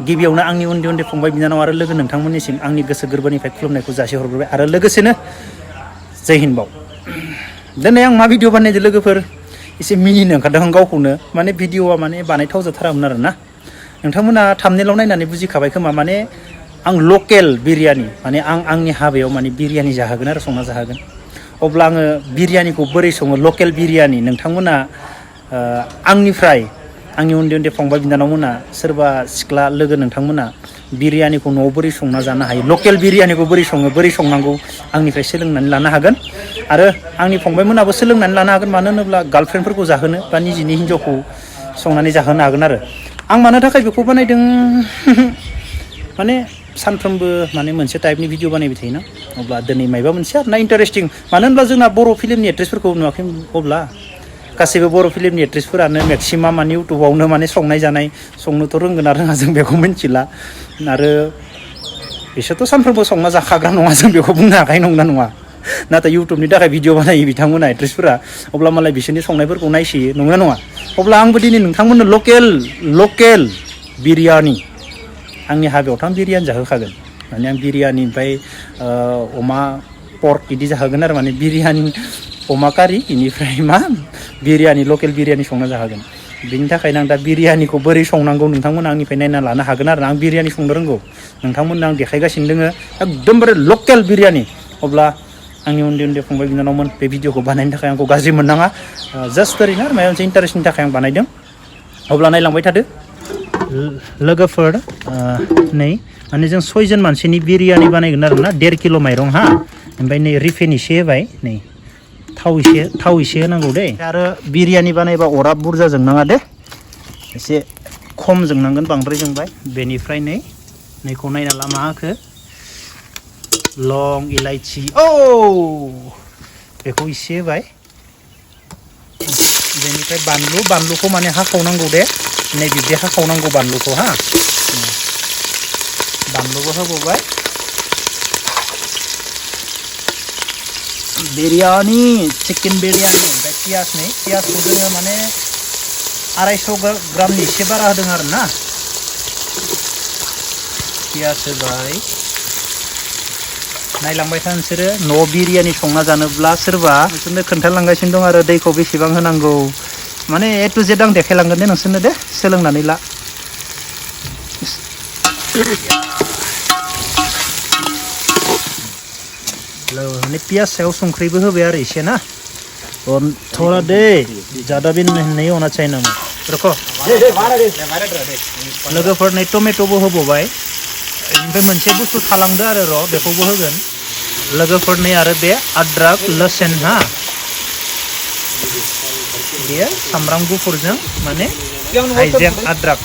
गिबियावनो आंनि उन्दै उन्दै फंबाय बिनानाव आरो लोगो नोंथांमोननिसिम आंनि गोसो गोरबोनिफ्राय खुलुमनायखौ जासिहरग्रोबाय आरो लोगोसेनो जय हिन्द बाव। दिनै आं मा भिडिअ बानायदो लोगोफोर एसे मिनिनो ओंखारदों आं गावखौनो माने भिडिअआ माने बानायथाव जाथारामोन आरो ना नोंथांमोना थाम्बनेइलाव नायनानै बुजिखाबाय खोमा माने आं लकेल बिरियानि माने आंनि हाबायाव माने बिरियानि जाहोगोन आरो संना जाहोगोन अब्ला आङो बिरियानिखौ बोरै सङो लकेल बिरियानि नोंथांमोना आंनिफ्राय आंनि उन्दै उन्दै फंबाय बिनानावमोना सोरबा सिख्ला लोगो नोंथांमोना बिरियानिखौ न'आव बोरै संना जानो हायो लकेल बिरियानिखौ बोरै सङो बोरै संनांगौ आंनिफ्राय सोलोंनानै लानो हागोन आरो आंनि फंबायमोनाबो सोलोंनानै लानो हागोन मानो होनोब्ला गार्लफ्रेन्डफोरखौ जाहोनो बा निजिनि हिन्जावखौ संनानै जाहोनो हागोन आरो आं मानो थाखाय बेखौ बानायदों माने सानफ्रोमबो माने मोनसे टाइपनि भिडिअ बानायबाय थायोना अब्ला दिनै मायबा मोनसे आरो ना इन्टारेस्टिं मानो होनब्ला जोंना बर' फिल्मनि एक्ट्रेसफोरखौ नुवाखै अब्ला गासैबो बर' फिल्मनि एक्ट्रेसफोरानो मेक्सिमाम माने इउटुबावनो माने संनाय जानाय संनोथ' रोंगोन ना रोङा जों बेखौ मिन्थिला आरो बिसोरथ' सानफ्रोमबो संना जाखाग्रा नङा जों बेखौ बुंनो हाखाय नंना नङा नाथाय इउटुबनि थाखाय भिडिअ बानायो बिथांमोना एक्ट्रेसफोरा अब्ला मालाय बिसोरनि संनायफोरखौ नायसियो नंना नङा अब्ला आंबो दिनै नोंथांमोननो लकेल बिरियानि आंनि हाबायावथ' आं बिरियानि जाहोखागोन माने आं बिरियानि ओमफ्राय अमा पर्क बिदि जाहोगोन आरो माने बिरियानि अमा कारि बेनिफ्राय मा बिरियानि लकेल बिरियानि संना जाहोगोन बिनि थाखायनो आं दा बिरियानिखौ बोरै संनांगौ नोंथांमोना आंनिफ्राय नायना लानो हागोन आरो आं बिरियानि संनो रोंगौ नोंथांमोननो आं देखायगासिनो दोङो एकदमबारे लकेल बिरियानि अब्ला आंनि उन्दै उन्दै फंबाय बिनानावमोन बे भिडिअखौ बानायनो थाखाय आंखौ गाज्रि मोननाङा जास्ट ओरैनो आरो माबा मोनसे इन्टारेस्टनि थाखाय आं बानायदों अब्ला नायलांबाय थादो लोगोफोर नै माने जों 6 जन मानसिनि बिरियानि बानायगोन आरो ना 1.5 किल' माइरं हा ओमफ्राय नै रिफाइन एसे होबाय नै थाव एसे होनांगौ दे आरो बिरियानि बानायबा अरा बुरजा जोंनाङा दे एसे खम जोंनांगोन बांद्राय जोंबाय बेनिफ्राय नैखौ नायना ला मा होखो लं इलाइचि बेखौ एसे होबाय बेनिफ्राय बानलुखौ माने हाखावनांगौ दे नै बिदि हाखावनांगौ बानलुखौ हा बानलुबो होबावबाय बिरियानि चिकेन बिरियानि ओमफ्राय पियासखौ जोङो माने 250 ग्रामनि एसे बारा होदों आरो ना पियास होबाय नायलांबाय था नोंसोरो न'आव बिरियानि संना जानोब्ला सोरबा नोंसोरनो खोन्थालांगासिनो दं आरो दैखौ बेसेबां होनांगौ माने ए टु जेड आं देखायलांगोन दे नोंसोरनो दे सोलोंनानै ला माने पियास सायाव संख्रिबो होबाय आरो एसे ना थोड़ा दे ज़्यादा भी नहीं होना चाहिए ना रखो लोगोफोर नै टमेट'बो होबावबाय ओमफ्राय मोनसे बुस्थु थालांदो आरो र' बेखौबो होगोन लोगोफोर नै आरो बे अदरक लहसुन हा बेयो सामब्राम गुफुरजों माने हाइजें अदरक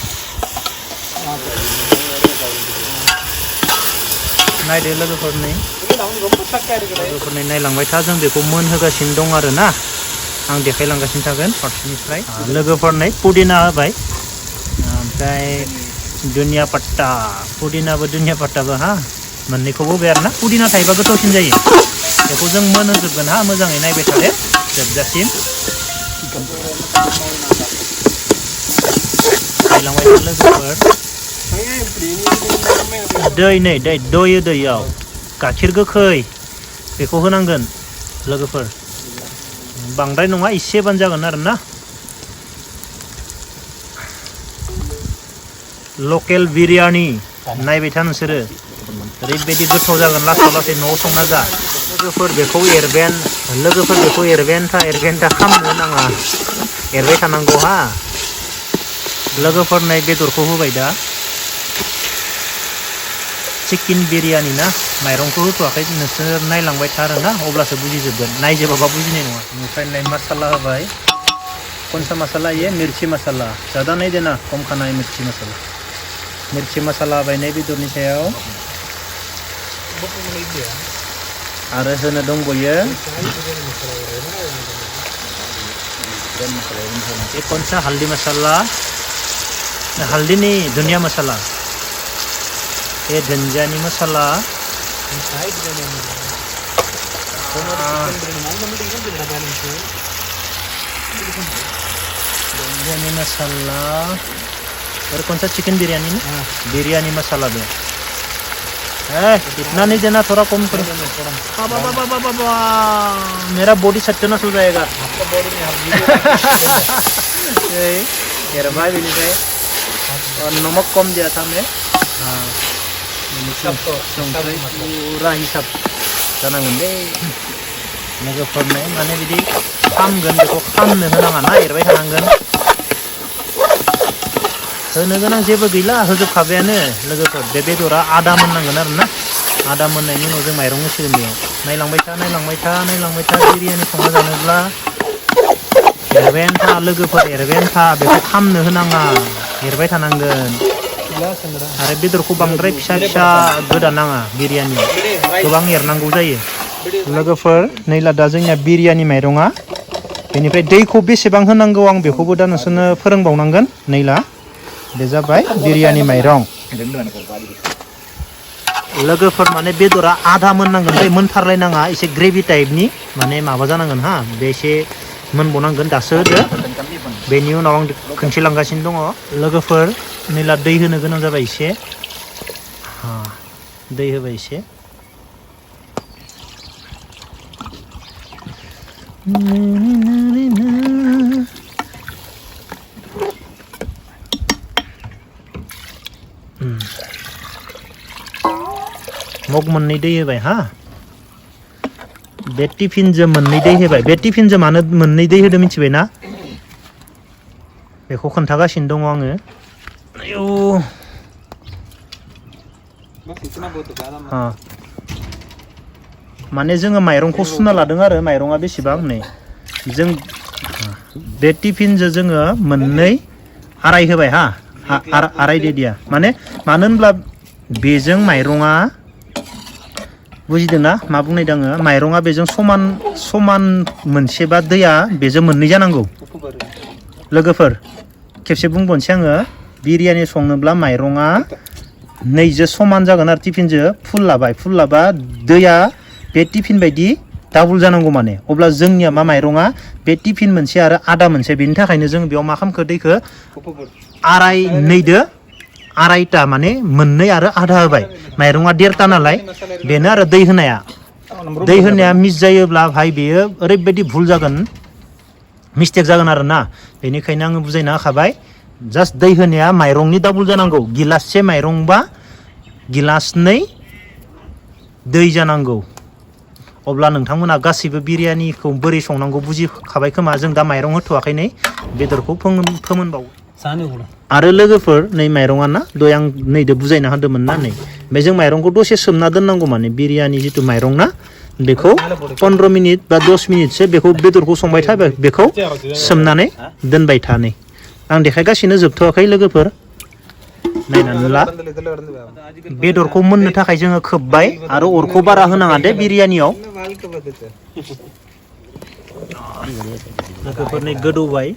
नायदो लोगोफोर नै नायलांबाय था जों बेखौ मोनहोगासिनो दं आरो ना आं देखायलांगासिनो थागोन फारसेनिफ्राय लोगोफोर नै पुदिना होबाय ओमफ्राय दुनिया पत्ता पुदिनाबो दुनिया पत्ताबो हा मोननैखौबो होबाय आरो ना पुदिना थायोबा गोथावसिन जायो बेखौ जों मोनहोजोबगोन हा मोजाङै नायबाय थादो जोबजासिम नायलांबाय था लोगोफोर दै दैयाव गाइखेर गोखै बेखौ होनांगोन लोगोफोर बांद्राय नङा एसे बानो जागोन आरो ना लकेल बिरियानि नायबाय था नोंसोरो ओरैबायदि गोथाव जागोन लासै न'आव संना जा लोगोफोर बेखौ एरबायानो था खालामनो नाङा एरबाय थानांगौ हा लोगोफोर नै बेदरखौ होबाय दा चिकेन बिरियानि ना माइरंखौ होथ'वाखै नोंसोर नायलांबाय था आरो ना अब्लासो बुजिजोबगोन नायजोबाबा बुजिनाय नङा बेनिफ्राय नै मसाला होबाय कौन सा मसाला ये मिर्ची मसाला ज़्यादा नहीं देना कम खाना है मिर्ची मसाला होबाय नै बेदरनि सायाव आरो होनो दंबायो ये कौन सा हल्दी मसाला हल्दी नहीं धनिया मसाला ये धनियानी मसाला धनियानी मसाला और कौन सा चिकन बिरयानी ना बिरयानी मसाला दो इतना नहीं देना थोड़ा कम करो मेरा बॉडी सत्यानाश हो जाएगा आपका बॉडी मेरा भाई भी नहीं है और नमक कम दिया था मैं हाँ पूरा हिसाब जानांगोन दे लोगोफोरनो माने बिदि खामगोन बेखौ खामनो होनाङा ना एरबाय थानांगोन होनो गोनां जेबो गैला होजोबखाबायानो लोगोफोर बे बेदरा आदा मोननांगोन आरो ना आदा मोननायनि उनाव जों माइरं होसिगोन बेयाव नायलांबाय था बिरियानि संना जानोब्ला एरबायानो था लोगोफोर एरबायानो था बेखौ खामनो होनाङा एरबाय थानांगोन आरो बेदरखौ बांद्राय फिसा फिसा गोदानाङा बिरियानियाव गोबां एरनांगौ जायो लोगोफोर नैला दा जोंनिया बिरियानि माइरङा बेनिफ्राय दैखौ बेसेबां होनांगौ आं बेखौबो दा नोंसोरनो फोरोंबावनांगोन नैला बे जाबाय बिरियानि माइरं लोगोफोर माने बेदरा आधा मोननांगोन दै मोनथारलायनाङा एसे ग्रेभि टाइपनि माने माबा जानांगोन हा बे एसे मोनबावनांगोन दासो होदो बेनि उनाव आं खोन्थिलांगासिनो दङ लोगोफोर नैला दै होनो गोनां जाबाय एसे दै होबाय एसे मग मोननै दै होबाय हा बे टिफिनजों मोननै दै होबाय बे टिफिनजों मानो मोननै दै होदो मिथिबाय ना बेखौ खोन्थागासिनो दङ आङो आयौ माने जोङो माइरंखौ सुना लादों आरो माइरङा बेसेबां नै जों बे टिफिनजों जोङो मोननै आराय होबाय हा आराय देदिया माने मानो होनब्ला बेजों माइरङा बुजिदों ना मा बुंनाय दङ माइरङा बेजों समान समान मोनसेबा दैया बेजों मोननै जानांगौ लोगोफोर खेबसे बुंबावनोसै आङो बिरियानि संनोब्ला माइरङा नैजों समान जागोन आरो टिफिनजों फुल लाबा दैया बे टिफिन बायदि डाबल जानांगौ माने अब्ला जोंनिया मा माइरङा बे टिफिन मोनसे आरो आदा मोनसे बेनि थाखायनो जों बेयाव मा खालामखो दैखौ आराय नैदो आरायटा माने मोननै आरो आधा होबाय माइरङा देरता नालाय बेनो आरो दै होनाया मिस जायोब्ला भाई बेयो ओरैबायदि भुल जागोन मिस्टेक जागोन आरो ना बेनिखायनो आङो बुजायना होखाबाय जास्ट दै होनाया माइरंनि डाबल जानांगौ गिलाससे माइरंबा गिलासनै दै जानांगौ अब्ला नोंथांमोना गासैबो बिरियानिखौ बोरै संनांगौ बुजिखाबाय खोमा जों दा माइरं होथ'वाखै नै बेदरखौ फोमोनबावो आरो लोगोफोर नै माइरङा ना दय आं नैदो बुजायना होदोंमोन ना नै ओमफ्राय जों माइरंखौ दसे सोमना दोननांगौ माने बिरियानि जिथु माइरं ना बेखौ 15 मिनिट बा 10 मिनिटसो बेखौ बेदरखौ संबाय थाबाय बेखौ सोमनानै दोनबाय था नै आं देखायगासिनो जोबथ'वाखै लोगोफोर नायनानै ला बेदरखौ मोननो थाखाय जोङो खोबबाय आरो अरखौ बारा होनाङा दे बिरियानियाव लोगोफोर नै गोदौबाय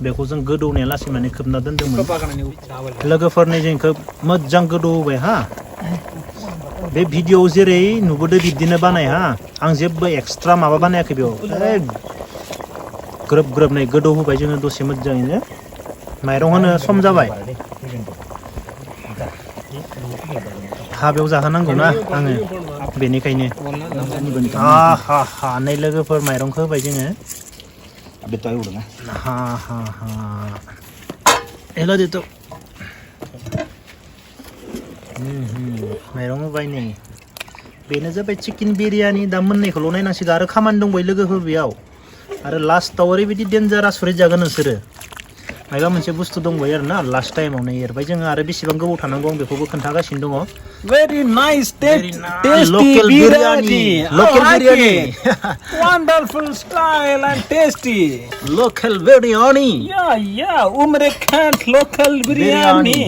बेखौ जों गोदौनाया लासै माने खोबना दोनदोंमोन लोगोफोर नै जोंखौ मोजां गोदौबाय हा बे भिडिअ'आव जेरै नुबोदो बिब्दिनो बानाय हा आं जेबो एक्सट्रा माबा बानायाखै बेयाव ग्रोब ग्रोब नै गोदौ होबाय जोङो दसे मोजाङैनो माइरं होनो सम जाबाय हाबायाव जाहोनांगौ ना आङो बेनिखायनो नै लोगोफोर माइरंखौ होबाय जोङो हेल' देथ' माइरं होबाय नै बेनो जाबाय चिकेन बिरियानि दा मोननैखौल' नायनांसिगोन आरो खामानि दंबाय लोगोफोर बेयाव आरो लास्टाव ओरैबायदि डेन्जारास रेड जागोन नोंसोरो माबा मोनसे बुस्थु दंबायो आरो ना लास्ट टाइमावनो एरबाय जोङो आरो बेसेबां गोबाव थानांगौ आं बेखौबो खोन्थागासिनो दङ Very nice, tasty local biryani. Local I like biryani. it. Wonderful style and tasty. Local biryani. Yeah. Umre Kant local biryani.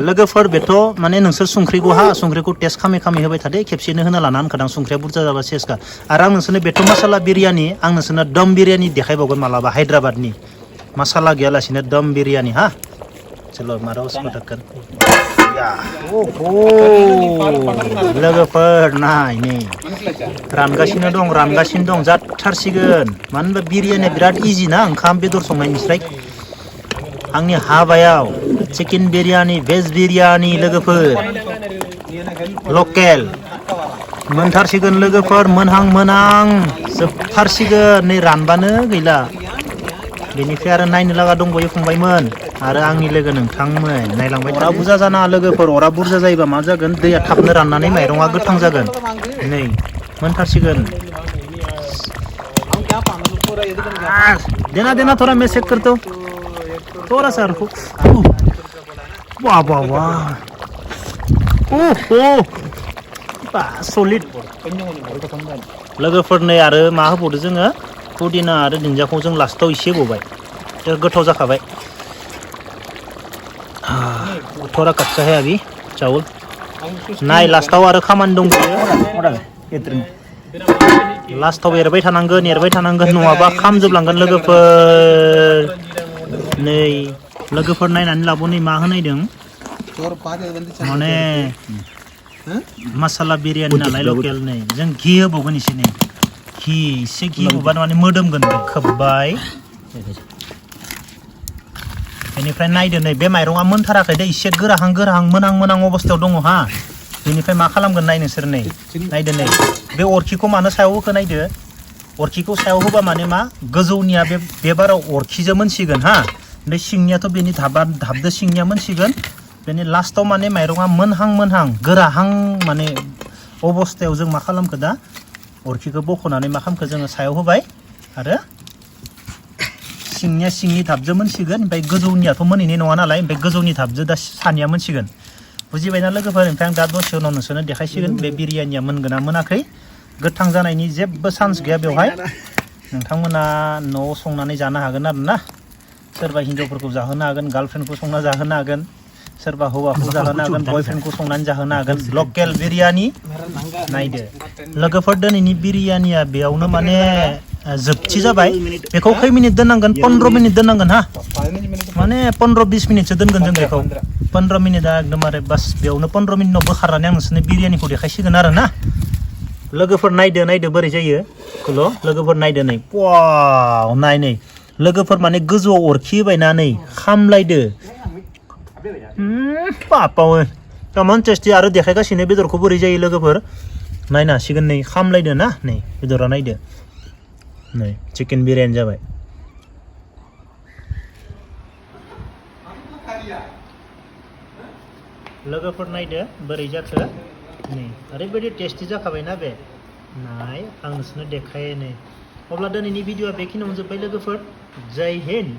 लोगोफोर बेथ' माने नोंसोर संख्रिखौ टेस्ट खामै होबाय थादे खेबसेनो होना लाना होनखादां संख्रिया बुरजा जाबा सेसखा आरो आं नोंसोरनो बेथ' मसाला बिरियानि आं नोंसोरनो दम बिरियानि देखायबावगोन मालाबा हायद्राबादनि मसाला गैयालासिनो दम बिरियानि हा चलो मारा उसको टक्कर लोगोफोर नाय नै रानगासिनो दं जाथारसिगोन मानो होनबा बिरियानिया बिराद इजि ना ओंखाम बेदर संनायनिफ्राय आंनि हाबायाव चिकेन बिरियानि भेज बिरियानि लोगोफोर लकेल मोनथारसिगोन लोगोफोर मोनहां जोबथारसिगोन नै रानबानो गैला बेनिफ्राय आरो नायनो लागा दंबावो फंबायमोन आरो आंनि लोगो नोंथांमोन नायलांबाय अरा बुरजा जानाङा लोगोफोर अरा बुरजा जायोबा मा जागोन दैया थाबनो राननानै माइरङा गोथां जागोन नै मोनथारसिगोन देना थोड़ा मैं चेक करता हूँ थोड़ा सा रुको वाह वाह वाह ओहो सलिड लोगोफोर नै आरो मा होबावदो जोङो पुदिना आरो दुन्दियाखौ जों लास्टाव एसे होबावबाय गोथाव जाखाबाय थोड़ा कच्चा है अभी चावल नाय लास्टाव आरो खामानि दंबावो लास्टाव एरबाय थानांगोन नङाबा खामजोबलांगोन लोगोफोर नै लोगोफोर नायनानै लाबो नै मा होनायदों माने मसाला बिरियानि नालाय लकेल नै जों घी होबावगोन एसे नै घी एसे घी होबानो माने मोदोमगोन खोब्बाय बेनिफ्राय नायदो नै बे माइरङा मोनथाराखै दे एसे गोराहां मोनां अबस्थायाव दङ हा बेनिफ्राय मा खालामगोन नाय नोंसोर नै नायदो नै बे अरखिखौ मानो सायाव होखो नायदो अरखिखौ सायाव होबा माने मा गोजौनिया बे बाराव अरखिजों मोनसिगोन हा ओमफ्राय सिंनियाथ' बेनि धाबदो सिंनिया मोनसिगोन बेनि लास्टाव माने माइरङा मोनहां गोराहां माने अबस्थायाव जों मा खालामखो दा अरखिखौ बख'नानै मा खालामखो जोङो सायाव होबाय आरो सिंनिया सिंनि धाबजों मोनसिगोन ओमफ्राय गोजौनियाथ' मोनहैनाय नङा नालाय ओमफ्राय गोजौनि धाबजों दा सानिया मोनसिगोन बुजिबायना लोगोफोर ओमफ्राय आं दा दसे उनाव नोंसोरनो देखायसिगोन बे बिरियानिया मोनगोन ना मोनाखै गोथां जानायनि जेबो चान्स गैया बेवहाय नोंथांमोना न'आव संनानै जानो हागोन आरो ना सोरबा हिन्जावफोरखौ जाहोनो हागोन गार्लफ्रेन्डखौ संना जाहोनो हागोन सोरबा हौवाखौ जाहोनो हागोन बयफ्रेन्डखौ संनानै जाहोनो हागोन लकेल बिरियानि नायदो लोगोफोर दिनैनि बिरियानिया बेयावनो माने जोबथि जाबाय बेखौ खै मिनिट दोननांगोन 15 मिनिट दोननांगोन हा माने 15-20 मिनिटसो दोनगोन जों बेखौ 15 मिनिटआ एकदमबारे बास बेयावनो 15 मिनिटआव बोखारनानै आं नोंसोरनो बिरियानिखौ देखायसिगोन आरो ना लोगोफोर नायदो बोरै जायो लोगोफोर नायदो नै वाव नाय नै लोगोफोर माने गोजौआव अरखि होबायना नै खामलायदो बापावो तामान टेस्टि आरो देखायगासिनो बेदरखौ बोरै जायो लोगोफोर नायनो हासिगोन नै खामलायदो ना नै बेदरा नायदो नै चिकेन बिरियानि जाबाय लोगोफोर नायदो बोरै जाखो नै ओरैबायदि टेस्टि जाखाबायना बे नाय आं नोंसोरनो देखायो नै अब्ला दिनैनि भिडिअआ बेखिनियावनो जोब्बाय लोगोफोर जय हिन्द